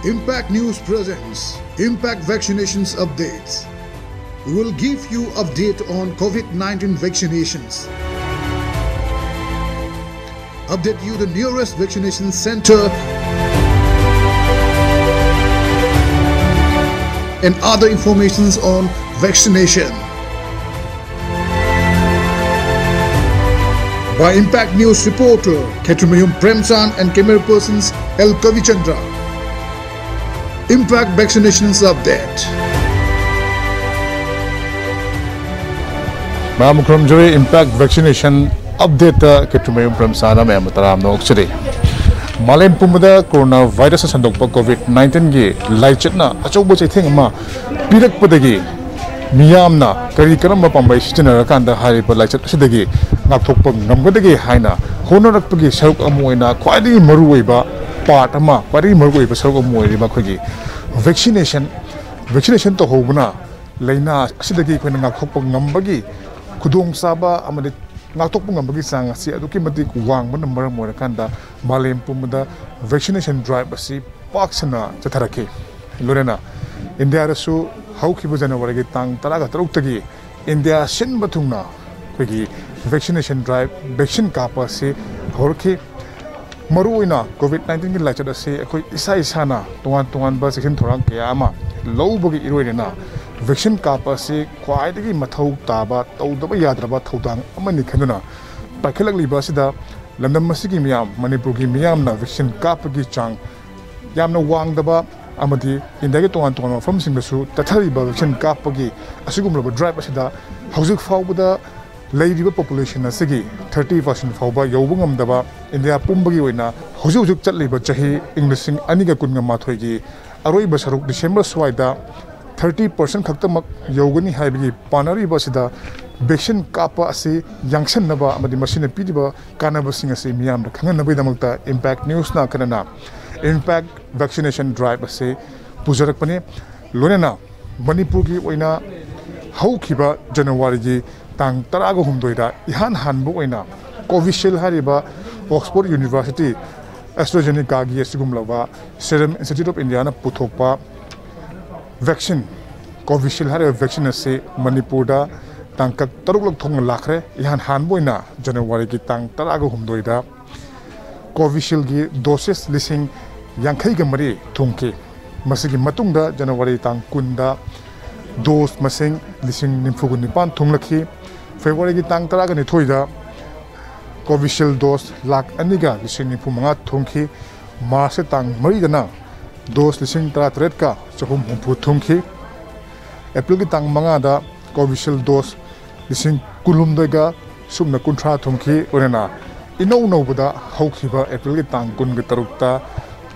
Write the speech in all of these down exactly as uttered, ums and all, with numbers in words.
Impact News presents Impact Vaccinations Updates. We will give you update on COVID nineteen vaccinations. Update you the nearest vaccination center and other informations on vaccination. By Impact News reporter Khetrimayum Premchand and camera persons L Kavichandra. Impact Vaccinations Update. ꯃꯌꯥꯝ ꯈꯨꯔꯨꯝꯖꯔꯤ꯫ Impact Vaccination Update-ꯇ ꯀꯦꯇ꯭ꯔꯤꯃꯌꯨꯝ ꯄ꯭ꯔꯦꯝꯆꯥꯟꯗ ꯃꯌꯥꯝꯕꯨ ꯇꯔꯥꯝꯅ ꯑꯣꯛꯆꯔꯤ꯫ ꯃꯥꯂꯦꯝ ꯄꯨꯝꯕꯗ corona virus-ꯅ ꯁꯟꯗꯣꯛꯄ COVID nineteen-ꯒꯤ ꯂꯥꯏꯆꯠꯅ ꯑꯆꯧꯕ ꯆꯩꯊꯦꯡ ꯑꯃ ꯄꯤꯔꯛꯄꯗꯒꯤ ꯃꯤꯌꯥꯝꯅ ꯀꯔꯤ ꯀꯔꯝꯕ ꯄꯥꯝꯕꯩ ꯁꯤꯖꯤꯟꯅꯔꯀꯥꯟꯗ ꯍꯥꯏꯔꯤꯕ ꯂꯥꯏꯆꯠ ꯑꯁꯤꯗꯒꯤ ꯉꯥꯛꯊꯣꯛꯄ ꯉꯝꯒꯗꯒꯦ ꯍꯥꯏꯅ ꯍꯣꯠꯅꯔꯛꯄꯒꯤ ꯁꯔꯨꯛ ꯑꯃ ꯑꯣꯏꯅ ꯈ꯭ꯋꯥꯏꯗꯒꯤ ꯃꯔꯨꯑꯣꯏꯕ part ꯑꯃ, ꯈ꯭ꯋꯥꯏꯗꯒꯤ ꯃꯔꯨꯑꯣꯏꯕ ꯁꯔꯨꯛ ꯑꯃ ꯑꯣꯏꯔꯤꯕ ꯑꯩꯈꯣꯏꯒꯤ vaccination, vaccination ꯇꯧꯍꯧꯕꯅ ꯂꯥꯏꯅꯥ ꯑꯁꯤꯗꯒꯤ ꯑꯩꯈꯣꯏꯅ ꯉꯥꯛꯊꯣꯛꯄ ꯉꯝꯕꯒꯤ ꯈꯨꯗꯣꯡꯆꯥꯕ ꯑꯃꯗꯤ ꯉꯥꯛꯊꯣꯛꯄ ꯉꯝꯕꯒꯤ ꯆꯥꯡ ꯑꯁꯤ ꯑꯗꯨꯛꯀꯤ ꯃꯇꯤꯛ ꯋꯥꯡꯕꯅ ꯃꯔꯝ ꯑꯣꯏꯔꯀꯥꯟꯗ ꯃꯥꯂꯦꯝ ꯄꯨꯝꯕꯗ vaccination drive ꯑꯁꯤ ꯄꯥꯛ ꯁꯟꯅ ꯆꯠꯊꯔꯛꯈꯤ꯫ ꯂꯣꯏꯅꯅ ꯏꯟꯗꯤꯌꯥꯗꯁꯨ ꯍꯧꯈꯤꯕ ꯖꯅꯋꯥꯔꯤꯒꯤ ꯇꯥꯡ ꯇꯔꯥꯒ ꯇꯔꯨꯛꯇꯒꯤ ꯏꯟꯗꯤꯌꯥ ꯁꯤꯟꯕ ꯊꯨꯡꯅ ꯑꯩꯈꯣꯏꯒꯤ vaccination drive, vaccine ꯀꯥꯞꯄ ꯑꯁꯤ ꯍꯧꯔꯛꯈꯤ꯫ ꯃꯔꯨꯑꯣꯏꯅ COVID nineteen-ꯒꯤ ꯂꯥꯏꯆꯠ ꯑꯁꯤ ꯑꯩꯈꯣꯏ ꯏꯁꯥ ꯏꯁꯥꯅ ꯇꯣꯉꯥꯟ ꯇꯣꯉꯥꯟꯕ ꯆꯦꯛꯁꯤꯟ ꯊꯧꯔꯥꯡ ꯀꯌꯥ ꯑꯃ ꯂꯧꯕꯒꯤ ꯏꯔꯣꯏꯅꯅ vaccine ꯀꯥꯞꯄ ꯑꯁꯤ ꯈ꯭ꯋꯥꯏꯗꯒꯤ ꯃꯊꯧ ꯇꯥꯕ, ꯇꯧꯗꯕ ꯌꯥꯗ꯭ꯔꯕ ꯊꯧꯗꯥꯡ ꯑꯃꯅꯤ ꯈꯟꯗꯨꯅ ꯄꯥꯏꯈꯠꯂꯛꯂꯤꯕ ꯑꯁꯤꯗ ꯂꯝꯗꯝ ꯑꯁꯤꯒꯤ ꯃꯤꯌꯥꯝ, ꯃꯅꯤꯄꯨꯔꯒꯤ ꯃꯤꯌꯥꯝꯅ vaccine ꯀꯥꯞꯄꯒꯤ ꯆꯥꯡ ꯌꯥꯝꯅ ꯋꯥꯡꯗꯕ ꯑꯃꯗꯤ ꯏꯟꯗꯤꯌꯥꯒꯤ ꯇꯣꯉꯥꯟ ꯇꯣꯉꯥꯟꯕ ꯃꯐꯝꯁꯤꯡꯗꯁꯨ ꯆꯠꯊꯔꯤꯕ vaccine ꯀꯥꯞꯄꯒꯤ ꯑꯁꯤꯒꯨꯝꯂꯕ drive ꯑꯁꯤꯗ ꯍꯧꯖꯤꯛ ꯐꯥꯎꯕꯗ ꯂꯩꯔꯤꯕ population ꯑꯁꯤꯒꯤ thirty percent ꯐꯥꯎꯕ ꯌꯧꯕ ꯉꯝꯗꯕ ꯏꯟꯗꯤꯌꯥ ꯄꯨꯝꯕꯒꯤ ꯑꯣꯏꯅ ꯍꯧꯖꯤꯛ ꯍꯧꯖꯤꯛ ꯆꯠꯂꯤꯕ ꯆꯍꯤ ꯏꯪ ꯂꯤꯁꯤꯡ ꯑꯅꯤꯒ ꯀꯨꯟꯒ ꯃꯥꯊꯣꯏꯒꯤ ꯑꯔꯣꯏꯕ ꯁꯔꯨꯛ December ꯁ꯭ꯋꯥꯏꯗ thirty percent ꯈꯛꯇꯃꯛ ꯌꯧꯒꯅꯤ ꯍꯥꯏꯕꯒꯤ ꯄꯥꯅꯔꯤꯕ ꯑꯁꯤꯗ vaccine ꯀꯥꯞꯄ ꯑꯁꯤ ꯌꯥꯡꯁꯟꯅꯕ ꯑꯃꯗꯤ ꯃꯁꯤꯅ ꯄꯤꯔꯤꯕ ꯀꯥꯟꯅꯕꯁꯤꯡ ꯑꯁꯤ ꯃꯤꯌꯥꯝꯗ ꯈꯪꯍꯟꯅꯕꯒꯤꯗꯃꯛꯇ Impact News-ꯅ ꯑꯈꯟꯅꯅ Impact Vaccination Drive ꯑꯁꯤ ꯄꯨꯖꯔꯛꯄꯅꯤ꯫ ꯂꯣꯏꯅꯅ ꯃꯅꯤꯄꯨꯔꯒꯤ ꯑꯣꯏꯅ ꯍꯧꯈꯤꯕ ꯖꯅꯋꯥꯔꯤꯒꯤ ꯇꯥꯡ ꯇꯔꯥꯒ ꯍꯨꯝꯗꯣꯏꯗ ꯏꯍꯥꯟ ꯍꯥꯟꯕ ꯑꯣꯏꯅ Covishield ꯍꯥꯏꯔꯤꯕ Oxford University AstraZenecaꯒꯤ ꯑꯁꯤꯒꯨꯝꯂꯕ Serum Institute of Indiaꯅ ꯄꯨꯊꯣꯛꯄ vaccine, Covishield ꯍꯥꯏꯔꯤꯕ vaccine ꯑꯁꯤ ꯃꯅꯤꯄꯨꯔꯗ ꯇꯥꯡꯀꯛ ꯇꯔꯨꯛꯂꯛ ꯊꯣꯛꯅ ꯂꯥꯛꯈ꯭ꯔꯦ꯫ ꯏꯍꯥꯟ ꯍꯥꯟꯕ ꯑꯣꯏꯅ ꯖꯅꯋꯥꯔꯤꯒꯤ ꯇꯥꯡ ꯇꯔꯥꯒ ꯍꯨꯝꯗꯣꯏꯗ Covishieldꯒꯤ doses ꯂꯤꯁꯤꯡ ꯌꯥꯡꯈꯩꯒ ꯃꯔꯤ ꯊꯨꯡꯈꯤ꯫ ꯃꯁꯤꯒꯤ ꯃꯇꯨꯡꯗ ꯖꯅꯋꯥꯔꯤ ꯇꯥꯡ ꯀꯨꯟꯗ dose ꯃꯁꯤꯡ ꯂꯤꯁꯤꯡ ꯅꯤꯐꯨꯒ ꯅꯤꯄꯥꯟ ꯊꯨꯡꯂꯛꯈꯤ꯫ ꯐꯦꯕ꯭ꯔꯨꯋꯥꯔꯤꯒꯤ ꯇꯥꯡ ꯇꯔꯥꯒ ꯅꯤꯊꯣꯏꯗ Covishield dose ꯂꯥꯈ ꯑꯅꯤꯒ ꯂꯤꯁꯤꯡ ꯅꯤꯐꯨ ꯃꯉꯥ ꯊꯨꯡꯈꯤ꯫ ꯃꯥꯔꯆꯀꯤ ꯇꯥꯡ ꯃꯔꯤꯗꯅ dose ꯂꯤꯁꯤꯡ ꯇꯔꯥꯇꯔꯦꯠꯀ ꯆꯍꯨꯝ ꯍꯨꯝꯐꯨ ꯊꯨꯡꯈꯤ꯫ ꯑꯦꯄ꯭ꯔꯤꯜꯒꯤ ꯇꯥꯡ ꯃꯉꯥꯗ Covishield dose ꯂꯤꯁꯤꯡ ꯀꯨꯟꯍꯨꯝꯗꯣꯏꯒ ꯁꯨꯞꯅ ꯀꯨꯟꯊ꯭ꯔꯥ ꯊꯨꯡꯈꯤ꯫ ꯂꯣꯏꯅꯅ ꯏꯅꯧ ꯅꯧꯕꯗ ꯍꯧꯈꯤꯕ ꯑꯦꯄ꯭ꯔꯤꯜꯒꯤ ꯇꯥꯡ ꯀꯨꯟꯒ ꯇꯔꯨꯛꯇ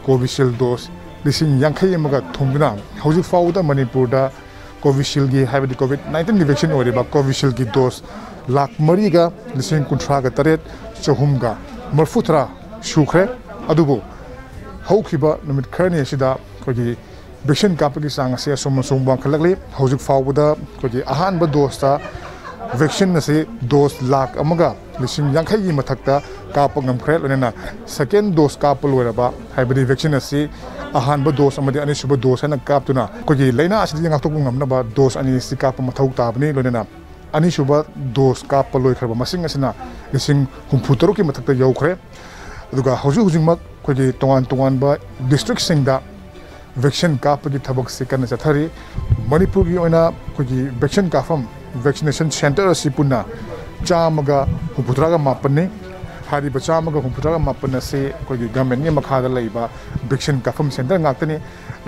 Covishield dose ꯂꯤꯁꯤꯡ ꯌꯥꯡꯈꯩ ꯑꯃꯒ ꯊꯨꯡꯗꯨꯅ ꯍꯧꯖꯤꯛ ꯐꯥꯎꯕꯗ ꯃꯅꯤꯄꯨꯔꯗ Covishieldꯒꯤ, ꯍꯥꯏꯕꯗꯤ COVID nineteenꯒꯤ vaccine ꯑꯣꯏꯔꯤꯕ Covishieldꯒꯤ dose ꯂꯥꯈ ꯃꯔꯤꯒ ꯂꯤꯁꯤꯡ ꯀꯨꯟꯊ꯭ꯔꯥꯒ ꯇꯔꯦꯠ ꯆꯍꯨꯝꯒ ꯃꯔꯤꯐꯨ ꯇꯔꯥ ꯁꯨꯈ꯭ꯔꯦ꯫ ꯑꯗꯨꯕꯨ ꯍꯧꯈꯤꯕ ꯅꯨꯃꯤꯠ ꯈꯔꯅꯤ ꯑꯁꯤꯗ ꯑꯩꯈꯣꯏꯒꯤ vaccine ꯀꯥꯞꯄꯒꯤ ꯆꯥꯡ ꯑꯁꯤ ꯑꯁꯨꯝ ꯑꯁꯨꯝ ꯋꯥꯡꯈꯠꯂꯛꯂꯤ꯫ ꯍꯧꯖꯤꯛ ꯐꯥꯎꯕꯗ ꯑꯩꯈꯣꯏꯒꯤ ꯑꯍꯥꯟꯕ doseꯇ vaccine ꯑꯁꯤ dose ꯂꯥꯈ ꯑꯃꯒ ꯂꯤꯁꯤꯡ ꯌꯥꯡꯈꯩꯒꯤ ꯃꯊꯛꯇ ꯀꯥꯞꯄ ꯉꯝꯈ꯭ꯔꯦ꯫ ꯂꯣꯏꯅꯅ second dose ꯀꯥꯞꯄ ꯂꯣꯏꯔꯕ, ꯍꯥꯏꯕꯗꯤ vaccine ꯑꯁꯤ ꯑꯍꯥꯟꯕ dose ꯑꯃꯗꯤ ꯑꯅꯤꯁꯨꯕ dose ꯍꯥꯏꯅ ꯀꯥꯞꯇꯨꯅ ꯑꯩꯈꯣꯏꯒꯤ ꯂꯥꯏꯅꯥ ꯑꯁꯤꯗꯒꯤ ꯉꯥꯛꯊꯣꯛꯄ ꯉꯝꯅꯕ dose ꯑꯅꯤ ꯑꯁꯤ ꯀꯥꯞꯄ ꯃꯊꯧ ꯇꯥꯕꯅꯤ꯫ ꯂꯣꯏꯅꯅ ꯑꯅꯤꯁꯨꯕ dose ꯀꯥꯞꯄ ꯂꯣꯏꯈ꯭ꯔꯕ ꯃꯁꯤꯡ ꯑꯁꯤꯅ ꯂꯤꯁꯤꯡ ꯍꯨꯝꯐꯨ ꯇꯔꯨꯛꯀꯤ ꯃꯊꯛꯇ ꯌꯧꯈ꯭ꯔꯦ꯫ ꯑꯗꯨꯒ ꯍꯧꯖꯤꯛ ꯍꯧꯖꯤꯛꯃꯛ ꯑꯩꯈꯣꯏꯒꯤ ꯇꯣꯉꯥꯟ ꯇꯣꯉꯥꯟꯕ districtꯁꯤꯡꯗ vaccine ꯀꯥꯞꯄꯒꯤ ꯊꯕꯛꯁꯤ ꯀꯟꯅ ꯆꯠꯊꯔꯤ꯫ ꯃꯅꯤꯄꯨꯔꯒꯤ ꯑꯣꯏꯅ ꯑꯩꯈꯣꯏꯒꯤ vaccine ꯀꯥꯞꯐꯝ, vaccination centre ꯑꯁꯤ ꯄꯨꯟꯅ ꯆꯥꯝꯃꯒ ꯍꯨꯝꯐꯨꯇꯔꯥꯒ ꯃꯥꯄꯟꯅꯤ꯫ ꯍꯥꯏꯔꯤꯕ ꯆꯥꯝꯃꯒ ꯍꯨꯝꯐꯨꯇꯔꯥꯒ ꯃꯥꯄꯟ ꯑꯁꯤ ꯑꯩꯈꯣꯏꯒꯤ governmentꯀꯤ ꯃꯈꯥꯗ ꯂꯩꯕ vaccine ꯀꯥꯞꯐꯝ centre ꯉꯥꯛꯇꯅꯤ꯫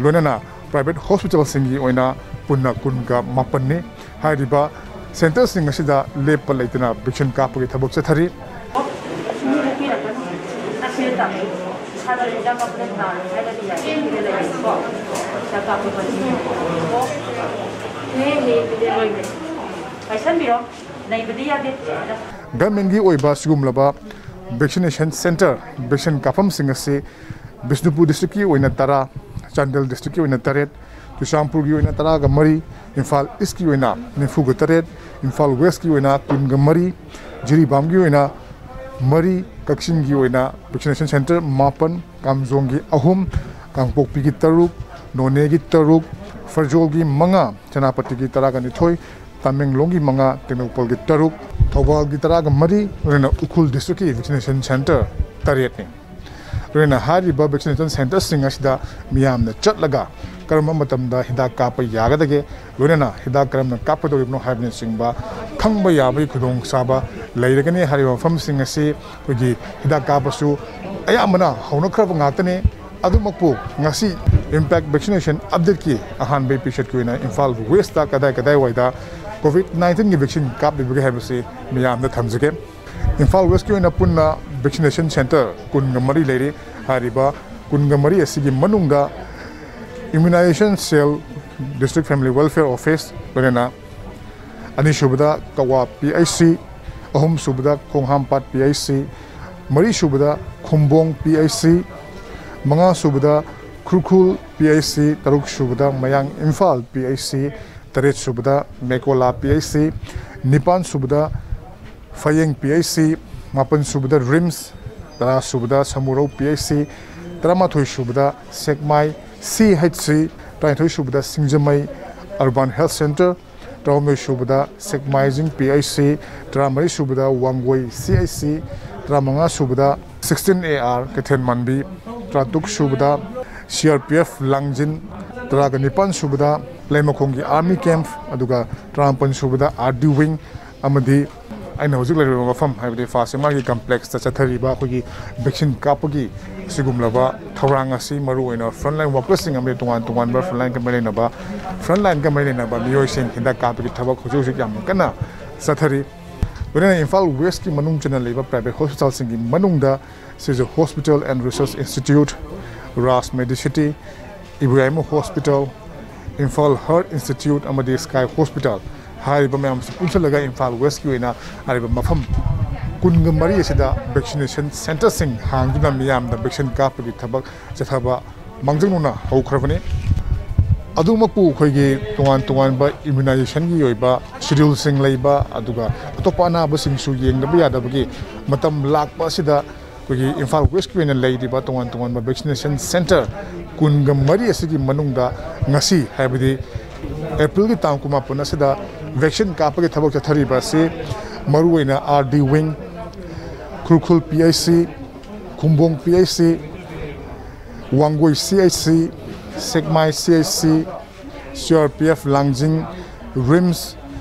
ꯂꯣꯏꯅꯅ private hospitalꯁꯤꯡꯒꯤ ꯑꯣꯏꯅ ꯄꯨꯟꯅ ꯀꯨꯟꯒ ꯃꯥꯄꯟꯅꯤ꯫ ꯍꯥꯏꯔꯤꯕ centreꯁꯤꯡ ꯑꯁꯤꯗ ꯂꯦꯞꯄ ꯂꯩꯇꯅ vaccine ꯀꯥꯞꯄꯒꯤ ꯊꯕꯛ ꯆꯠꯊꯔꯤ꯫ ꯁꯨꯝ ꯍꯦꯛꯄꯤꯔꯛꯀꯅꯨ꯫ ꯑꯁꯤ ꯇꯥꯛꯄꯤ꯫ ꯏꯁꯥꯗ ꯍꯤꯗꯥꯛ ꯀꯥꯞꯄꯗ ꯅꯥꯔꯣꯏ ꯍꯥꯏꯔꯒꯗꯤ ꯌꯥꯏ, ꯁꯤꯗ ꯂꯩꯔꯦꯀꯣ꯫ ꯍꯤꯗꯥꯛ ꯀꯥꯞꯄ ꯃꯁꯤꯡ꯫ ꯑꯣ꯫ ꯍꯦ, ꯍꯦ, ꯑꯗꯨꯗꯤ ꯂꯣꯏꯔꯦ꯫ ꯄꯥꯏꯁꯟꯕꯤꯔꯣ꯫ ꯅꯩꯕꯗꯤ ꯌꯥꯗꯦ꯫ Governmentꯀꯤ ꯑꯣꯏꯕ ꯁꯤꯒꯨꯝꯂꯕ vaccination centre, vaccine ꯀꯥꯞꯐꯝꯁꯤꯡ ꯑꯁꯤ ꯕꯤꯁꯅꯨꯄꯨꯔ districtꯀꯤ ꯑꯣꯏꯅ ꯇꯔꯥ, ꯆꯥꯟꯗꯦꯜ districtꯀꯤ ꯑꯣꯏꯅ ꯇꯔꯦꯠ, ꯆꯨꯔꯆꯥꯟꯄꯨꯔꯒꯤ ꯑꯣꯏꯅ ꯇꯔꯥꯒ ꯃꯔꯤ, ꯏꯝꯐꯥꯜ Eastꯀꯤ ꯑꯣꯏꯅ ꯅꯤꯐꯨꯒ ꯇꯔꯦꯠ, ꯏꯝꯐꯥꯜ Westꯀꯤ ꯑꯣꯏꯅ ꯀꯨꯟꯒ ꯃꯔꯤ, ꯖꯤꯔꯤꯕꯥꯝꯒꯤ ꯑꯣꯏꯅ ꯃꯔꯤ, ꯀꯛꯆꯤꯡꯒꯤ ꯑꯣꯏꯅ vaccination center ꯃꯥꯄꯟ, ꯀꯥꯝꯖꯣꯡꯒꯤ ꯑꯍꯨꯝ, ꯀꯥꯡꯄꯣꯛꯄꯤꯒꯤ ꯇꯔꯨꯛ, ꯅꯣꯅꯦꯒꯤ ꯇꯔꯨꯛ, ꯐꯔꯖꯣꯜꯒꯤ ꯃꯉꯥ, ꯁꯦꯅꯥꯄꯇꯤꯒꯤ ꯇꯔꯥꯒ ꯅꯤꯊꯣꯏ, ꯇꯃꯦꯡꯂꯣꯡꯒꯤ ꯃꯉꯥ, ꯇꯦꯡꯅꯧꯄꯜꯒꯤ ꯇꯔꯨꯛ, ꯊꯧꯕꯥꯜꯒꯤ ꯇꯔꯥꯒ ꯃꯔꯤ, ꯂꯣꯏꯅꯅ ꯎꯈ꯭ꯔꯨꯜ districtꯀꯤ vaccination center ꯇꯔꯦꯠꯅꯤ꯫ ꯂꯣꯏꯅꯅ ꯍꯥꯏꯔꯤꯕ vaccination centerꯁꯤꯡ ꯑꯁꯤꯗ ꯃꯤꯌꯥꯝꯅ ꯆꯠꯂꯒ ꯀꯔꯝꯕ ꯃꯇꯝꯗ ꯍꯤꯗꯥꯛ ꯀꯥꯞꯄ ꯌꯥꯒꯗꯒꯦ, ꯂꯣꯏꯅꯅ ꯍꯤꯗꯥꯛ ꯀꯔꯝꯅ ꯀꯥꯞꯀꯗꯧꯔꯤꯕꯅꯣ ꯍꯥꯏꯕꯅꯆꯤꯡꯕ ꯈꯪꯕ ꯌꯥꯕꯒꯤ ꯈꯨꯗꯣꯡꯆꯥꯕ ꯂꯩꯔꯒꯅꯤ꯫ ꯍꯥꯏꯔꯤꯕ ꯃꯐꯝꯁꯤꯡ ꯑꯁꯤ ꯑꯩꯈꯣꯏꯒꯤ ꯍꯤꯗꯥꯛ ꯀꯥꯞꯄꯁꯨ ꯑꯌꯥꯝꯕꯅ ꯍꯧꯅꯈ꯭ꯔꯕ ꯉꯥꯛꯇꯅꯤ꯫ ꯑꯗꯨꯃꯛꯄꯨ ꯉꯁꯤ Impact Vaccination Updateꯀꯤ ꯑꯍꯥꯟꯕ episodeꯀꯤ ꯑꯣꯏꯅ ꯏꯝꯐꯥꯜ Westꯇ ꯀꯗꯥꯏ ꯀꯗꯥꯏꯋꯥꯏꯗ COVID nineteenꯒꯤ vaccine ꯀꯥꯞꯂꯤꯕꯒꯦ ꯍꯥꯏꯕꯁꯤ ꯃꯤꯌꯥꯝꯗ ꯊꯝꯖꯒꯦ꯫ ꯏꯝꯐꯥꯜ Westꯀꯤ ꯑꯣꯏꯅ ꯄꯨꯟꯅ vaccination center ꯀꯨꯟꯒ ꯃꯔꯤ ꯂꯩꯔꯤ꯫ ꯍꯥꯏꯔꯤꯕ ꯀꯨꯟꯒ ꯃꯔꯤ ꯑꯁꯤꯒꯤ ꯃꯅꯨꯡꯗ immunization cell, District Family Welfare Office, ꯂꯣꯏꯅꯅ ꯑꯅꯤꯁꯨꯕꯗ ꯀꯋꯥ P H C, ꯑꯍꯨꯝꯁꯨꯕꯗ ꯈꯣꯡꯍꯥꯝꯄꯥꯠ P H C, ꯃꯔꯤꯁꯨꯕꯗ ꯈꯨꯝꯕꯣꯡ P H C, ꯃꯉꯥꯁꯨꯕꯗ ꯈꯨꯔꯈꯨꯜ P H C, ꯇꯔꯨꯛꯁꯨꯕꯗ ꯃꯌꯥꯡ Imphal P H C, ꯇꯔꯦꯠꯁꯨꯕꯗ ꯃꯦꯀꯣꯂꯥ P H C, ꯅꯤꯄꯥꯟꯁꯨꯕꯗ ꯐꯌꯦꯡ P H C, ꯃꯥꯄꯟꯁꯨꯕꯗ RIMS, ꯇꯔꯥꯁꯨꯕꯗ Samurou P H C, ꯇꯔꯥꯃꯥꯊꯣꯏꯁꯨꯕꯗ Sekmai C H C, ꯇꯔꯥꯅꯤꯊꯣꯏꯁꯨꯕꯗ Singjamei Urban Health Center, ꯇꯔꯥꯍꯨꯝꯗꯣꯏꯁꯨꯕꯗ ꯁꯦꯛꯃꯥꯏꯖꯤꯡ P H C, ꯇꯔꯥꯃꯔꯤꯁꯨꯕꯗ Wangoi C H C, ꯇꯔꯥꯃꯉꯥꯁꯨꯕꯗ sixteen A R ꯀꯩꯊꯦꯜ ꯃꯥꯟꯕꯤ, ꯇꯔꯥꯇꯔꯨꯛꯁꯨꯕꯗ C R P F ꯂꯥꯡꯖꯤꯟ, ꯇꯔꯥꯒ ꯅꯤꯄꯥꯟꯁꯨꯕꯗ ꯂꯩꯃꯈꯣꯡꯒꯤ Army Camp, ꯑꯗꯨꯒ ꯇꯔꯥꯃꯥꯄꯟꯁꯨꯕꯗ R D Wing, ꯑꯃꯗꯤ ꯑꯩꯅ ꯍꯧꯖꯤꯛ ꯂꯩꯔꯤꯕ ꯃꯐꯝ, ꯍꯥꯏꯕꯗꯤ ꯐꯥꯁ ꯑꯦꯝ ꯑꯥꯔꯒꯤ complexꯇ ꯆꯠꯊꯔꯤꯕ ꯑꯩꯈꯣꯏꯒꯤ vaccine ꯀꯥꯞꯄꯒꯤ ꯑꯁꯤꯒꯨꯝꯂꯕ ꯊꯧꯔꯥꯡ ꯑꯁꯤ ꯃꯔꯨꯑꯣꯏꯅ frontline workersꯁꯤꯡ ꯑꯃꯗꯤ ꯇꯣꯉꯥꯟ ꯇꯣꯉꯥꯟꯕ frontlineꯒ ꯃꯔꯤ ꯂꯩꯅꯕ, frontlineꯒ ꯃꯔꯤ ꯂꯩꯅꯕ ꯃꯤꯑꯣꯏꯁꯤꯡ ꯍꯤꯗꯥꯛ ꯀꯥꯞꯄꯒꯤ ꯊꯕꯛ ꯍꯧꯖꯤꯛ ꯍꯧꯖꯤꯛ ꯌꯥꯝ ꯀꯟꯅ ꯆꯠꯊꯔꯤ꯫ ꯂꯣꯏꯅꯅ ꯏꯝꯐꯥꯜ Westꯀꯤ ꯃꯅꯨꯡ ꯆꯟꯅ ꯂꯩꯕ private hospitalꯁꯤꯡꯒꯤ ꯃꯅꯨꯡꯗ Sijou Hospital and Research Institute, Raj Medicity, ꯏꯕꯨꯌꯥꯏꯃ Hospital, Imphal Heart Institute ꯑꯃꯗꯤ Sky Hospital ꯍꯥꯏꯔꯤꯕ ꯃꯌꯥꯝꯁꯤ ꯄꯨꯟꯁꯤꯜꯂꯒ ꯏꯝꯐꯥꯜ Westꯀꯤ ꯑꯣꯏꯅ ꯍꯥꯏꯔꯤꯕ ꯃꯐꯝ ꯀꯨꯟꯒ ꯃꯔꯤ ꯑꯁꯤꯗ vaccination centreꯁꯤꯡ ꯍꯥꯡꯗꯨꯅ ꯃꯤꯌꯥꯝꯗ vaccine ꯀꯥꯞꯄꯒꯤ ꯊꯕꯛ ꯆꯠꯊꯕ ꯃꯥꯡꯖꯧꯅꯅ ꯍꯧꯈ꯭ꯔꯕꯅꯤ꯫ ꯑꯗꯨꯃꯛꯄꯨ ꯑꯩꯈꯣꯏꯒꯤ ꯇꯣꯉꯥꯟ ꯇꯣꯉꯥꯟꯕ ꯏꯝꯃ꯭ꯌꯨꯅꯥꯏꯖꯦꯁꯟꯒꯤ ꯑꯣꯏꯕ ꯁꯦꯗ꯭ꯌꯨꯜꯁꯤꯡ ꯂꯩꯕ, ꯑꯗꯨꯒ ꯑꯇꯣꯞꯄ ꯑꯅꯥꯕꯁꯤꯡꯁꯨ ꯌꯦꯡꯗꯕ ꯌꯥꯗꯕꯒꯤ ꯃꯇꯝ ꯂꯥꯛꯄ ꯑꯁꯤꯗ ꯑꯩꯈꯣꯏꯒꯤ ꯏꯝꯐꯥꯜ ꯋꯦꯁꯀꯤ ꯑꯣꯏꯅ ꯂꯩꯔꯤꯕ ꯇꯣꯉꯥꯟ ꯇꯣꯉꯥꯟꯕ ꯚꯦꯛꯁꯤꯅꯦꯁꯟ ꯁꯦꯟꯇꯔ ꯀꯨꯟꯒ ꯃꯔꯤ ꯑꯁꯤꯒꯤ ꯃꯅꯨꯡꯗ ꯉꯁꯤ, ꯍꯥꯏꯕꯗꯤ ꯑꯦꯄ꯭ꯔꯤꯜꯒꯤ ꯇꯥꯡ ꯀꯨꯟꯃꯥꯄꯟ ꯑꯁꯤꯗ ꯚꯦꯛꯁꯤꯟ ꯀꯥꯞꯄꯒꯤ ꯊꯕꯛ ꯆꯠꯊꯔꯤꯕ ꯑꯁꯤ ꯃꯔꯨꯑꯣꯏꯅ ꯑꯥꯔ ꯗꯤ ꯋꯤꯡ, ꯈꯨꯔꯈꯨꯜ P H C, Khumbong P H C, Wangoi ꯁꯤ ꯑꯩꯆ ꯁꯤ, ꯁꯦꯛꯃꯥꯏ ꯁꯤ H C, C R P F Langjing, RIMS,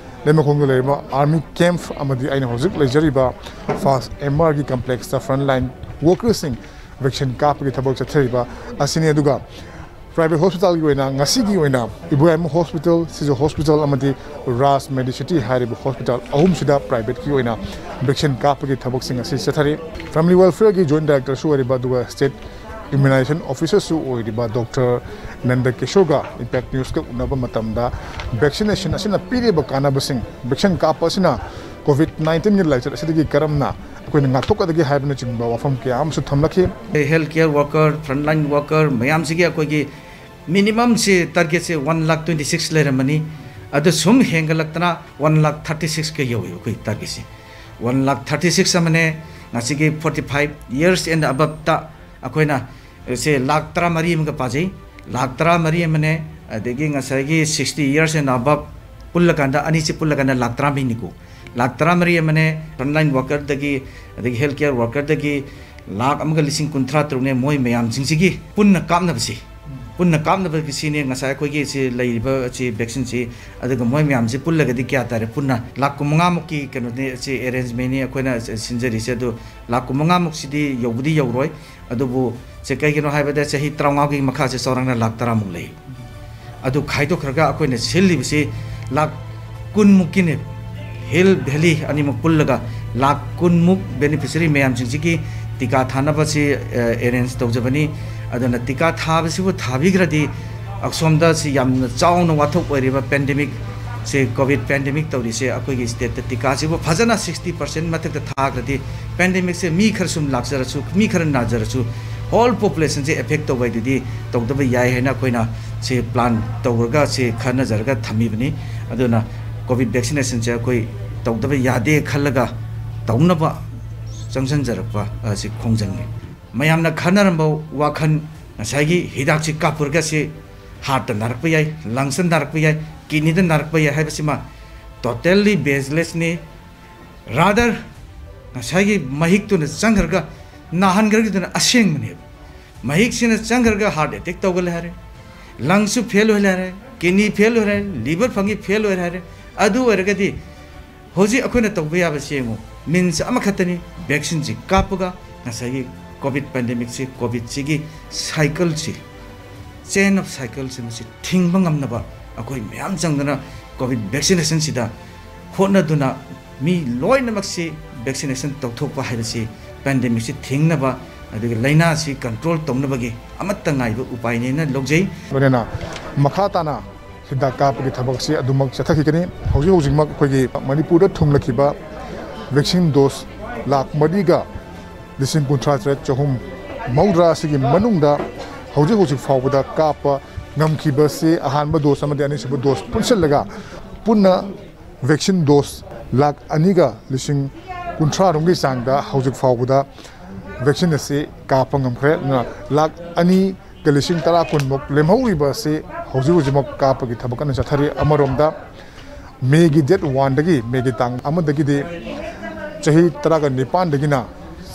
ꯂꯩꯃꯈꯣꯡꯗ ꯂꯩꯔꯤꯕ ꯑꯥꯔꯃꯤ ꯀꯦꯝꯞ ꯑꯃꯗꯤ ꯑꯩꯅ ꯍꯧꯖꯤꯛ ꯂꯩꯖꯔꯤꯕ ꯐꯥꯁ ꯑꯦꯝ ꯑꯥꯔꯒꯤ ꯀꯝꯄ꯭ꯂꯦꯛꯁꯇ ꯐ꯭ꯔꯟꯠꯂꯥꯏꯟ ꯋꯥꯔꯀꯔꯁꯤꯡ ꯚꯦꯛꯁꯤꯟ ꯀꯥꯞꯄꯒꯤ ꯊꯕꯛ ꯆꯠꯊꯔꯤꯕ ꯑꯁꯤꯅꯤ꯫ ꯑꯗꯨꯒ ꯄ꯭ꯔꯥꯏꯚꯦꯠ ꯍꯣꯁꯄꯤꯇꯥꯜꯒꯤ ꯑꯣꯏꯅ ꯉꯁꯤꯒꯤ ꯑꯣꯏꯅ ꯏꯕꯣꯌꯥꯏꯃ ꯍꯣꯁꯄꯤꯇꯥꯜ, ꯁꯤꯖ ꯍꯣꯁꯄꯤꯇꯥꯜ ꯑꯃꯗꯤ ꯔꯥꯖ ꯃꯦꯗꯤꯁꯤꯇꯤ ꯍꯥꯏꯔꯤꯕ ꯍꯣꯁꯄꯤꯇꯥꯜ ꯑꯍꯨꯝꯁꯤꯗ ꯄ꯭ꯔꯥꯏꯚꯦꯠꯀꯤ ꯑꯣꯏꯅ ꯚꯦꯛꯁꯤꯟ ꯀꯥꯞꯄꯒꯤ ꯊꯕꯛꯁꯤꯡ ꯑꯁꯤ ꯆꯠꯊꯔꯤ꯫ ꯐꯦꯃꯤꯂꯤ ꯋꯦꯜꯐꯤꯌꯔꯒꯤ ꯖꯣꯏꯟꯠ ꯗꯥꯏꯔꯦꯛꯇꯔꯁꯨ ꯑꯣꯏꯔꯤꯕ ꯑꯗꯨꯒ ꯁ꯭ꯇꯦꯠ ꯏꯝꯃ꯭ꯌꯨꯅꯥꯏꯖꯦꯁꯟ ꯑꯣꯐꯤꯁꯔꯁꯨ ꯑꯣꯏꯔꯤꯕ ꯗꯣꯛꯇꯔ ꯅꯟꯗ ꯀꯤꯁꯣꯔꯒ ꯏꯝꯄꯦꯛ ꯅ꯭ꯌꯨꯁꯀ ꯎꯅꯕ ꯃꯇꯝꯗ ꯚꯦꯛꯁꯤꯅꯦꯁꯟ ꯑꯁꯤꯅ ꯄꯤꯔꯤꯕ ꯀꯥꯟꯅꯕꯁꯤꯡ, ꯚꯦꯛꯁꯤꯟ ꯀꯥꯞꯄ ꯑꯁꯤꯅ ꯀꯣꯚꯤꯗ ꯅꯥꯏꯟꯇꯤꯟꯒꯤ ꯂꯥꯏꯆꯠ ꯑꯁꯤꯗꯒꯤ ꯀꯔꯝꯅ ꯑꯩꯈꯣꯏꯅ ꯉꯥꯛꯊꯣꯛꯀꯗꯒꯦ ꯍꯥꯏꯕꯅꯆꯤꯡꯕ ꯋꯥꯐꯝ ꯀꯌꯥ ꯑꯃꯁꯨ ꯊꯝꯂꯛꯈꯤ꯫ Health care worker, frontline worker ꯃꯌꯥꯝꯁꯤꯒꯤ ꯑꯩꯈꯣꯏꯒꯤ ꯃꯤꯅꯤꯃꯝꯁꯤ ꯇꯥꯔꯒꯦꯠꯁꯦ ꯋꯥꯟ ꯂꯥꯈ ꯇ꯭ꯋꯦꯟꯇꯤ ꯁꯤꯛꯁ ꯂꯩꯔꯝꯕꯅꯤ꯫ ꯑꯗꯨ ꯁꯨꯝ ꯍꯦꯟꯒꯠꯂꯛꯇꯅ ꯋꯥꯟ ꯂꯥꯈ ꯊꯥꯔꯇꯤ ꯁꯤꯛꯁꯀ ꯌꯧꯏ ꯑꯩꯈꯣꯏ ꯇꯥꯔꯒꯦꯠꯁꯦ꯫ ꯋꯥꯟ ꯂꯥꯈ ꯊꯥꯔꯇꯤ ꯁꯤꯛꯁ ꯑꯃꯅꯦ, ꯉꯁꯤꯒꯤ ꯐꯣꯔꯇꯤ ꯐꯥꯏꯚ ꯌꯔꯁ ꯑꯦꯟ ꯑꯕꯞꯇ ꯑꯩꯈꯣꯏꯅ ꯁꯦ ꯂꯥꯈ ꯇꯔꯥꯃꯔꯤ ꯑꯃꯒ ꯄꯥꯖꯩ꯫ ꯂꯥꯈ ꯇꯔꯥꯃꯔꯤ ꯑꯃꯅꯦ, ꯑꯗꯒꯤ ꯉꯁꯥꯏꯒꯤ ꯁꯤꯛꯁꯇꯤ ꯌꯔꯁ ꯑꯦꯟ ꯑꯕꯞ ꯄꯨꯜꯂꯀꯥꯟꯗ, ꯑꯅꯤꯁꯤ ꯄꯨꯜꯂꯀꯥꯟꯗ ꯂꯥꯈ ꯇꯔꯥꯃꯔꯤꯅꯤꯀꯣ꯫ ꯂꯥꯈ ꯇꯔꯥꯃꯔꯤ ꯑꯃꯅꯦ, ꯐ꯭ꯔꯟꯠꯂꯥꯏꯟ ꯋꯥꯔꯀꯔꯗꯒꯤ, ꯑꯗꯒꯤ ꯍꯦꯜꯊ ꯀꯦꯌꯔ ꯋꯥꯔꯀꯔꯗꯒꯤ ꯂꯥꯈ ꯑꯃꯒ ꯂꯤꯁꯤꯡ ꯀꯨꯟꯊ꯭ꯔꯥ ꯇꯔꯨꯛꯅꯦ꯫ ꯃꯣꯏ ꯃꯌꯥꯝꯁꯤꯡꯁꯤꯒꯤ ꯄꯨꯟꯅ ꯀꯥꯞꯅꯕꯁꯤ, ꯄꯨꯟꯅ ꯀꯥꯞꯅꯕꯒꯤ ꯁꯤꯅꯦ ꯉꯁꯥꯏ ꯑꯩꯈꯣꯏꯒꯤ ꯁꯤ ꯂꯩꯔꯤꯕ ꯁꯤ ꯚꯦꯛꯁꯤꯟꯁꯤ꯫ ꯑꯗꯨꯒ ꯃꯣꯏ ꯃꯌꯥꯝꯁꯤ ꯄꯨꯜꯂꯒꯗꯤ ꯀꯌꯥ ꯇꯥꯔꯦ? ꯄꯨꯟꯅ ꯂꯥꯈ ꯀꯨꯟꯃꯉꯥꯃꯨꯛꯀꯤ ꯀꯩꯅꯣꯅꯤ, ꯁꯤ ꯑꯦꯔꯦꯟꯖꯃꯦꯟꯅꯤ ꯑꯩꯈꯣꯏꯅ ꯁꯤꯟꯖꯔꯤꯁꯦ꯫ ꯑꯗꯨ ꯂꯥꯈ ꯀꯨꯟꯃꯉꯥꯃꯨꯛꯁꯤꯗꯤ ꯌꯧꯕꯗꯤ ꯌꯧꯔꯣꯏ꯫ ꯑꯗꯨꯕꯨ ꯁꯦ ꯀꯩꯒꯤꯅꯣ ꯍꯥꯏꯕꯗ ꯆꯍꯤ ꯇꯔꯥꯃꯉꯥꯒꯤ ꯃꯈꯥꯁꯦ ꯆꯥꯎꯔꯥꯛꯅ ꯂꯥꯈ ꯇꯔꯥꯃꯨꯛ ꯂꯩ꯫ ꯑꯗꯨ ꯈꯥꯏꯗꯣꯛꯈ꯭ꯔꯒ ꯑꯩꯈꯣꯏꯅ ꯁꯤꯜꯂꯤꯕꯁꯤ ꯂꯥꯈ ꯀꯨꯟꯃꯨꯛꯀꯤꯅꯦ꯫ ꯍꯤꯜ ꯚꯦꯂꯤ ꯑꯅꯤꯃꯛ ꯄꯨꯜꯂꯒ ꯂꯥꯈ ꯀꯨꯟꯃꯨꯛ ꯕꯦꯅꯤꯐꯤꯁꯔꯤ ꯃꯌꯥꯝꯁꯤꯡꯁꯤꯒꯤ ꯇꯤꯀꯥ ꯊꯥꯅꯕꯁꯤ, ꯑ, ꯑꯦꯔꯦꯟꯖ ꯇꯧꯖꯕꯅꯤ꯫ ꯑꯗꯨꯅ ꯇꯤꯀꯥ ꯊꯥꯕꯁꯤꯕꯨ ꯊꯥꯕꯤꯈ꯭ꯔꯗꯤ ꯑꯁꯣꯝꯗ ꯁꯤ ꯌꯥꯝꯅ ꯆꯥꯎꯅ ꯋꯥꯊꯣꯛ ꯑꯣꯏꯔꯤꯕ ꯄꯦꯟꯗꯦꯃꯤꯛ ꯁꯦ, ꯀꯣꯚꯤꯗ ꯄꯦꯟꯗꯦꯃꯤꯛ ꯇꯧꯔꯤꯁꯦ, ꯑꯩꯈꯣꯏꯒꯤ ꯁ꯭ꯇꯦꯠꯇ ꯇꯤꯀꯥꯁꯤꯕꯨ ꯐꯖꯅ ꯁꯤꯛꯁꯇꯤ ꯄꯥꯔꯁꯦꯟ ꯃꯊꯛꯇ ꯊꯥꯈ꯭ꯔꯗꯤ ꯄꯦꯟꯗꯦꯃꯤꯛꯁꯦ ꯃꯤ ꯈꯔ ꯁꯨꯝ ꯂꯥꯛꯆꯔꯁꯨ, ꯃꯤ ꯈꯔ ꯅꯥꯖꯔꯁꯨ, Whole populationꯁꯦ affect ꯇꯧꯕ ꯍꯥꯏꯗꯨꯗꯤ ꯇꯧꯗꯕ ꯌꯥꯏ ꯍꯥꯏꯅ ꯑꯩꯈꯣꯏꯅ ꯁꯤ plan ꯇꯧꯔꯒ ꯁꯤ ꯈꯟꯅꯖꯔꯒ ꯊꯝꯃꯤꯕꯅꯤ꯫ ꯑꯗꯨꯅ COVID vaccinationꯁꯦ ꯑꯩꯈꯣꯏ ꯇꯧꯗꯕ ꯌꯥꯗꯦ ꯈꯜꯂꯒ ꯇꯧꯅꯕ ꯆꯪꯁꯤꯟꯖꯔꯛꯄ ꯑꯁꯤ ꯈꯣꯡꯖꯪꯅꯤ꯫ ꯃꯌꯥꯝꯅ ꯈꯟꯅꯔꯝꯕ ꯋꯥꯈꯜ, ꯉꯁꯥꯏꯒꯤ ꯍꯤꯗꯥꯛꯁꯤ ꯀꯥꯞꯄꯨꯔꯒ ꯁꯤ heartꯇ ꯅꯥꯔꯛꯄ ꯌꯥꯏ, lungsꯇ ꯅꯥꯔꯛꯄ ꯌꯥꯏ, kidneyꯗ ꯅꯥꯔꯛꯄ ꯌꯥꯏ ꯍꯥꯏꯕꯁꯤꯃ totally baselessꯅꯤ꯫ Rather, ꯉꯁꯥꯏꯒꯤ ꯃꯍꯤꯛꯇꯨꯅ ꯆꯪꯈ꯭ꯔꯒ ꯅꯥꯍꯟꯈ꯭ꯔꯒꯗꯨꯅ ꯑꯁꯦꯡꯕꯅꯦꯕ꯫ ꯃꯍꯤꯛꯁꯤꯅ ꯆꯪꯈ꯭ꯔꯒ heart attack ꯇꯧꯒꯜꯂꯦ ꯍꯥꯏꯔꯦ, lungsꯁꯨ fail ꯑꯣꯏꯍꯜꯂꯦ ꯍꯥꯏꯔꯦ, kidney fail ꯑꯣꯏꯔꯦ ꯍꯥꯏꯔꯦ, liver function fail ꯑꯣꯏꯔꯦ ꯍꯥꯏꯔꯦ꯫ ꯑꯗꯨ ꯑꯣꯏꯔꯒꯗꯤ ꯍꯧꯖꯤꯛ ꯑꯩꯈꯣꯏꯅ ꯇꯧꯕ ꯌꯥꯕꯁꯤ ꯌꯦꯡꯉꯨ, means ꯑꯃꯈꯛꯇꯅꯤ, vaccineꯁꯤ ꯀꯥꯞꯄꯒ ꯉꯁꯥꯏꯒꯤ COVID pandemicꯁꯤ, COVIDꯁꯤꯒꯤ cycleꯁꯤ, chain of cycleꯁꯤ ꯃꯁꯤ ꯊꯤꯡꯕ ꯉꯝꯅꯕ ꯑꯩꯈꯣꯏ ꯃꯌꯥꯝ ꯆꯪꯗꯅ COVID vaccinationꯁꯤꯗ ꯍꯣꯠꯅꯗꯨꯅ ꯃꯤ ꯂꯣꯏꯅꯃꯛꯁꯤ vaccination ꯇꯧꯊꯣꯛꯄ ꯍꯥꯏꯕꯁꯤ pandemicꯁꯤ ꯊꯤꯡꯅꯕ, ꯑꯗꯨꯒ ꯂꯥꯏꯅꯥꯁꯤ control ꯇꯧꯅꯕꯒꯤ ꯑꯃꯠꯇ ꯉꯥꯏꯕ ꯎꯄꯥꯏꯅꯦꯅ ꯂꯧꯖꯩ꯫ ꯂꯣꯏꯅꯅ ꯃꯈꯥ ꯇꯥꯅ ꯍꯤꯗꯥꯛ ꯀꯥꯞꯄꯒꯤ ꯊꯕꯛꯁꯤ ꯑꯗꯨꯃꯛ ꯆꯠꯊꯈꯤꯒꯅꯤ꯫ ꯍꯧꯖꯤꯛ ꯍꯧꯖꯤꯛꯃꯛ ꯑꯩꯈꯣꯏꯒꯤ ꯃꯅꯤꯄꯨꯔꯗ ꯊꯨꯡꯂꯛꯈꯤꯕ vaccine dose ꯂꯥꯈ ꯃꯔꯤꯒ ꯂꯤꯁꯤꯡ ꯀꯨꯟꯊ꯭ꯔꯥ ꯇꯔꯦꯠ ꯆꯍꯨꯝ ꯃꯧꯗ꯭ꯔꯥ ꯑꯁꯤꯒꯤ ꯃꯅꯨꯡꯗ ꯍꯧꯖꯤꯛ ꯍꯧꯖꯤꯛ ꯐꯥꯎꯕꯗ ꯀꯥꯞꯄ ꯉꯝꯈꯤꯕꯁꯤ, ꯑꯍꯥꯟꯕ dose ꯑꯃꯗꯤ ꯑꯅꯤꯁꯨꯕ dose ꯄꯨꯟꯁꯤꯜꯂꯒ ꯄꯨꯟꯅ vaccine dose ꯂꯥꯈ ꯑꯅꯤꯒ ꯂꯤꯁꯤꯡ ꯀꯨꯟꯊ꯭ꯔꯥ ꯔꯣꯝꯒꯤ ꯆꯥꯡꯗ ꯍꯧꯖꯤꯛ ꯐꯥꯎꯕꯗ vaccine ꯑꯁꯤ ꯀꯥꯞꯄ ꯉꯝꯈ꯭ꯔꯦ꯫ ꯑꯗꯨꯅ ꯂꯥꯈ ꯑꯅꯤꯒ ꯂꯤꯁꯤꯡ ꯇꯔꯥ ꯀꯨꯟꯃꯨꯛ ꯂꯦꯝꯍꯧꯔꯤꯕ ꯑꯁꯤ ꯍꯧꯖꯤꯛ ꯍꯧꯖꯤꯛꯃꯛ ꯀꯥꯞꯄꯒꯤ ꯊꯕꯛ ꯀꯟꯅ ꯆꯠꯊꯔꯤ꯫ ꯑꯃꯔꯣꯝꯗ ꯃꯦꯒꯤ date oneꯗꯒꯤ, ꯃꯦꯒꯤ ꯇꯥꯡ ꯑꯃꯗꯒꯤꯗꯤ ꯆꯍꯤ ꯇꯔꯥꯒ ꯅꯤꯄꯥꯟꯗꯒꯤꯅ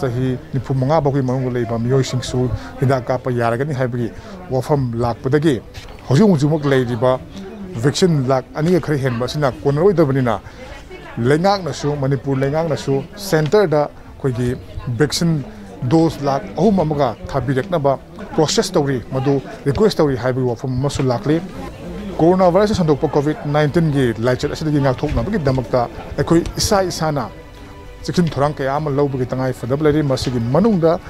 ꯆꯍꯤ ꯅꯤꯐꯨ ꯃꯉꯥ ꯐꯥꯎꯒꯤ ꯃꯅꯨꯡꯗ ꯂꯩꯕ ꯃꯤꯑꯣꯏꯁꯤꯡꯁꯨ ꯍꯤꯗꯥꯛ ꯀꯥꯞꯄ ꯌꯥꯔꯒꯅꯤ ꯍꯥꯏꯕꯒꯤ ꯋꯥꯐꯝ ꯂꯥꯛꯄꯗꯒꯤ ꯍꯧꯖꯤꯛ ꯍꯧꯖꯤꯛꯃꯛ ꯂꯩꯔꯤꯕ vaccine ꯂꯥꯈ ꯑꯅꯤꯒ ꯈꯔ ꯍꯦꯟꯕ ꯑꯁꯤꯅ ꯀꯣꯟꯅꯔꯣꯏꯗꯕꯅꯤꯅ, ꯂꯩꯉꯥꯛꯅꯁꯨ, ꯃꯅꯤꯄꯨꯔ ꯂꯩꯉꯥꯛꯅꯁꯨ centreꯗ ꯑꯩꯈꯣꯏꯒꯤ vaccine dose ꯂꯥꯈ ꯑꯍꯨꯝ ꯑꯃꯒ ꯊꯥꯕꯤꯔꯛꯅꯕ process ꯇꯧꯔꯤ, ꯃꯗꯨ request ꯇꯧꯔꯤ ꯍꯥꯏꯕꯒꯤ ꯋꯥꯐꯝ ꯑꯃꯁꯨ ꯂꯥꯛꯂꯤ꯫ Corona virus ꯁꯟꯗꯣꯛꯄ COVID nineteenꯒꯤ ꯂꯥꯏꯆꯠ ꯑꯁꯤꯗꯒꯤ ꯉꯥꯛꯊꯣꯛꯅꯕꯒꯤꯗꯃꯛꯇ ꯑꯩꯈꯣꯏ ꯏꯁꯥ ꯏꯁꯥꯅ ꯆꯦꯛꯁꯤꯟ ꯊꯧꯔꯥꯡ ꯀꯌꯥ ꯑꯃ ꯂꯧꯕꯒꯤ ꯇꯉꯥꯏ ꯐꯗꯕ ꯂꯩꯔꯤ꯫ ꯃꯁꯤꯒꯤ ꯃꯅꯨꯡꯗ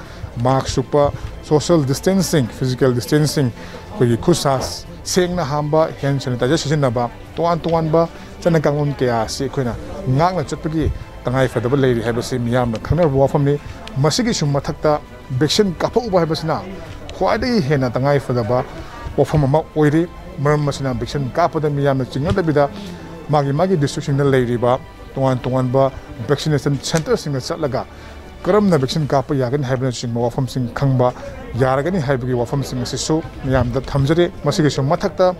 mask ꯎꯞꯄ, social distancing, physical distancing, ꯑꯩꯈꯣꯏꯒꯤ ꯈꯨꯠ ꯁꯥ ꯁꯦꯡꯅ ꯍꯥꯝꯕ, hand sanitizer ꯁꯤꯖꯤꯟꯅꯕ, ꯇꯣꯉꯥꯟ ꯇꯣꯉꯥꯟꯕ ꯆꯠꯅ ꯀꯥꯡꯂꯣꯟ ꯀꯌꯥ ꯑꯁꯤ ꯑꯩꯈꯣꯏꯅ ꯉꯥꯛꯅ ꯆꯠꯄꯒꯤ ꯇꯉꯥꯏ ꯐꯗꯕ ꯂꯩꯔꯤ ꯍꯥꯏꯕꯁꯤ ꯃꯤꯌꯥꯝꯅ ꯈꯪꯅꯔꯕ ꯋꯥꯐꯝꯅꯤ꯫ ꯃꯁꯤꯒꯤꯁꯨ ꯃꯊꯛꯇ ꯚꯦꯛꯁꯤꯟ ꯀꯥꯞꯊꯣꯛꯎꯕ ꯍꯥꯏꯕꯁꯤꯅ ꯈ꯭ꯋꯥꯏꯗꯒꯤ ꯍꯦꯟꯅ ꯇꯉꯥꯏ ꯐꯗꯕ ꯋꯥꯐꯝ ꯑꯃ ꯑꯣꯏꯔꯤ꯫ ꯃꯔꯝ ꯑꯁꯤꯅ ꯚꯦꯛꯁꯤꯟ ꯀꯥꯞꯄꯗ ꯃꯤꯌꯥꯝꯅ ꯆꯤꯡꯅꯗꯕꯤꯗ ꯃꯥꯒꯤ ꯃꯥꯒꯤ ꯗꯤꯁꯇ꯭ꯔꯤꯛꯁꯤꯡꯗ ꯂꯩꯔꯤꯕ ꯇꯣꯉꯥꯟ ꯇꯣꯉꯥꯟꯕ ꯚꯦꯛꯁꯤꯅꯦꯁꯟ ꯁꯦꯟꯇꯔꯁꯤꯡꯗ ꯆꯠꯂꯒ ꯀꯔꯝꯅ ꯚꯦꯛꯁꯤꯟ ꯀꯥꯞꯄ ꯌꯥꯒꯅꯤ ꯍꯥꯏꯕꯅꯆꯤꯡꯕ ꯋꯥꯐꯝꯁꯤꯡ ꯈꯪꯕ ꯌꯥꯔꯒꯅꯤ ꯍꯥꯏꯕꯒꯤ ꯋꯥꯐꯝꯁꯤꯡ ꯑꯁꯤꯁꯨ ꯃꯤꯌꯥꯝꯗ ꯊꯝꯖꯔꯤ꯫ ꯃꯁꯤꯒꯤꯁꯨ ꯃꯊꯛꯇ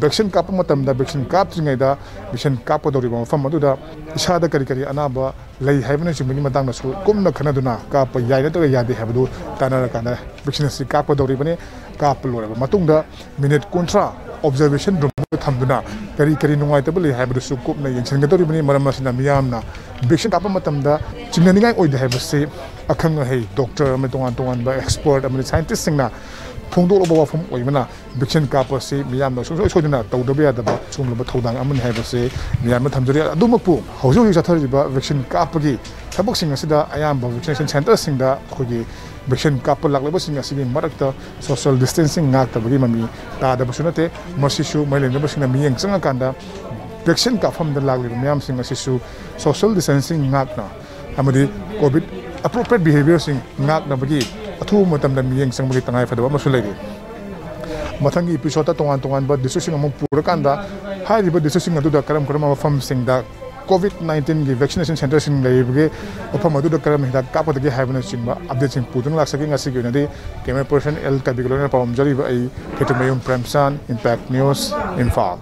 ꯚꯦꯛꯁꯤꯟ ꯀꯥꯞꯄ ꯃꯇꯝꯗ ꯚꯦꯛꯁꯤꯟ ꯀꯥꯞꯇ꯭ꯔꯤꯉꯩꯗ ꯚꯦꯛꯁꯤꯟ ꯀꯥꯞꯀꯗꯧꯔꯤꯕ ꯃꯐꯝ ꯑꯗꯨꯗ ꯏꯁꯥꯗ ꯀꯔꯤ ꯀꯔꯤ ꯑꯅꯥꯕ ꯂꯩ ꯍꯥꯏꯕꯅꯆꯤꯡꯕꯒꯤ ꯃꯇꯥꯡꯗꯁꯨ ꯀꯨꯞꯅ ꯈꯟꯅꯗꯨꯅ ꯀꯥꯞꯄ ꯌꯥꯏ ꯅꯠꯇ꯭ꯔꯒ ꯌꯥꯗꯦ ꯍꯥꯏꯕꯗꯨ ꯇꯥꯟꯅꯔꯀꯥꯟꯗ ꯚꯦꯛꯁꯤꯟ ꯑꯁꯤ ꯀꯥꯞꯀꯗꯧꯔꯤꯕꯅꯤ꯫ ꯀꯥꯞꯄ ꯂꯣꯏꯔꯕ ꯃꯇꯨꯡꯗ ꯃꯤꯅꯤꯠ ꯀꯨꯟꯊ꯭ꯔꯥ ꯑꯣꯕꯖꯔꯕꯦꯁꯟ ꯔꯨꯝꯗ ꯊꯝꯗꯨꯅ ꯀꯔꯤ ꯀꯔꯤ ꯅꯨꯡꯉꯥꯏꯇꯕ ꯂꯩ ꯍꯥꯏꯕꯗꯨꯁꯨ ꯀꯨꯞꯅ ꯌꯦꯡꯁꯤꯟꯒꯗꯧꯔꯤꯕꯅꯤ꯫ ꯃꯔꯝ ꯑꯁꯤꯅ ꯃꯤꯌꯥꯝꯅ ꯚꯦꯛꯁꯤꯟ ꯀꯥꯞꯄ ꯃꯇꯝꯗ ꯆꯤꯡꯅꯅꯤꯡꯉꯥꯏ ꯑꯣꯏꯗꯦ ꯍꯥꯏꯕꯁꯤ ꯑꯈꯪ ꯑꯍꯩ ꯗꯣꯛꯇꯔ ꯑꯃꯗꯤ ꯇꯣꯉꯥꯟ ꯇꯣꯉꯥꯟꯕ ꯑꯦꯛꯁꯄꯔꯠ ꯑꯃꯗꯤ ꯁꯥꯏꯟꯇꯤꯁꯁꯤꯡꯅ ꯐꯣꯡꯗꯣꯛꯂꯕ ꯋꯥꯐꯝ ꯑꯣꯏꯕꯅ ꯚꯦꯛꯁꯤꯟ ꯀꯥꯞꯄ ꯑꯁꯤ ꯃꯤꯌꯥꯝꯅ ꯁꯨꯡꯁꯣꯏ ꯁꯣꯏꯗꯅ ꯇꯧꯗꯕ ꯌꯥꯗꯕ ꯁꯤꯒꯨꯝꯂꯕ ꯊꯧꯗꯥꯡ ꯑꯃꯅꯤ ꯍꯥꯏꯕꯁꯤ ꯃꯤꯌꯥꯝꯅ ꯊꯝꯖꯔꯤ꯫ ꯑꯗꯨꯃꯛꯄꯨ ꯍꯧꯖꯤꯛ ꯍꯧꯖꯤꯛ ꯆꯠꯊꯔꯤꯕ ꯚꯦꯛꯁꯤꯟ ꯀꯥꯞꯄꯒꯤ ꯊꯕꯛꯁꯤꯡ ꯑꯁꯤꯗ ꯑꯌꯥꯝꯕ ꯚꯦꯛꯁꯤꯅꯦꯁꯟ ꯁꯦꯟꯇꯔꯁꯤꯡꯗ ꯑꯩꯈꯣꯏꯒꯤ ꯚꯦꯛꯁꯤꯟ ꯀꯥꯞꯄ ꯂꯥꯛꯂꯤꯕꯁꯤꯡ ꯑꯁꯤꯒꯤ ꯃꯔꯛꯇ ꯁꯣꯁꯤꯌꯦꯜ ꯗꯤꯁꯇꯦꯟꯁꯤꯡ ꯉꯥꯛꯇꯕꯒꯤ ꯃꯃꯤ ꯇꯥꯗꯕꯁꯨ ꯅꯠꯇꯦ꯫ ꯃꯁꯤꯁꯨ ꯃꯔꯤ ꯂꯩꯅꯕꯁꯤꯡꯅ ꯃꯤꯠꯌꯦꯡ ꯆꯪꯉꯀꯥꯟꯗ ꯚꯦꯛꯁꯤꯟ ꯀꯥꯞꯐꯝꯗ ꯂꯥꯛꯂꯤꯕ ꯃꯤꯌꯥꯝꯁꯤꯡ ꯑꯁꯤꯁꯨ ꯁꯣꯁꯤꯌꯦꯜ ꯗꯤꯁꯇꯦꯟꯁꯤꯡ ꯉꯥꯛꯅ ꯑꯃꯗꯤ ꯀꯣꯚꯤꯗ ꯑꯦꯄ꯭ꯔꯣꯄ꯭ꯔꯤꯌꯦꯠ ꯕꯤꯍꯦꯕꯤꯌꯔꯁꯤꯡ ꯉꯥꯛꯅꯕꯒꯤ ꯑꯊꯨꯕ ꯃꯇꯝꯗ ꯃꯤꯠꯌꯦꯡ ꯆꯪꯕꯒꯤ ꯇꯉꯥꯏꯐꯗꯕ ꯑꯃꯁꯨ ꯂꯩꯔꯤ꯫ ꯃꯊꯪꯒꯤ ꯏꯄꯤꯁꯣꯗꯇ ꯇꯣꯉꯥꯟ ꯇꯣꯉꯥꯟꯕ ꯗꯤꯁꯇ꯭ꯔꯤꯛꯁꯤꯡ ꯑꯃꯨꯛ ꯄꯨꯔꯀꯥꯟꯗ ꯍꯥꯏꯔꯤꯕ ꯗꯤꯁꯇ꯭ꯔꯤꯛꯁꯤꯡ ꯑꯗꯨꯗ ꯀꯔꯝ ꯀꯔꯝꯕ ꯃꯐꯝꯁꯤꯡꯗ ꯀꯣꯚꯤꯗ ꯅꯥꯏꯟꯇꯤꯟꯒꯤ ꯚꯦꯛꯁꯤꯅꯦꯁꯟ ꯁꯦꯟꯇꯔꯁꯤꯡ ꯂꯩꯔꯤꯕꯒꯦ, ꯃꯐꯝ ꯑꯗꯨꯗ ꯀꯔꯝꯅ ꯍꯤꯗꯥꯛ ꯀꯥꯞꯀꯗꯒꯦ ꯍꯥꯏꯕꯅꯆꯤꯡꯕ ꯑꯞꯗꯦꯠꯁꯤꯡ ꯄꯨꯗꯨꯅ ꯂꯥꯛꯆꯒꯦ꯫ ꯉꯁꯤꯒꯤ ꯑꯣꯏꯅꯗꯤ ꯀꯦꯃꯦꯔꯥ ꯄꯔꯁꯟ ꯑꯦꯜ ꯀꯕꯤꯒ ꯂꯣꯏꯅꯅ ꯄꯥꯎꯗꯝꯖꯔꯤꯕ ꯑꯩ ꯈꯦꯇ꯭ꯔꯤꯃꯌꯨꯝ ꯄ꯭ꯔꯦꯝꯆꯥꯟ, ꯏꯝꯄꯦꯛ ꯅ꯭ꯌꯨꯁ, ꯏꯝꯐꯥꯜ꯫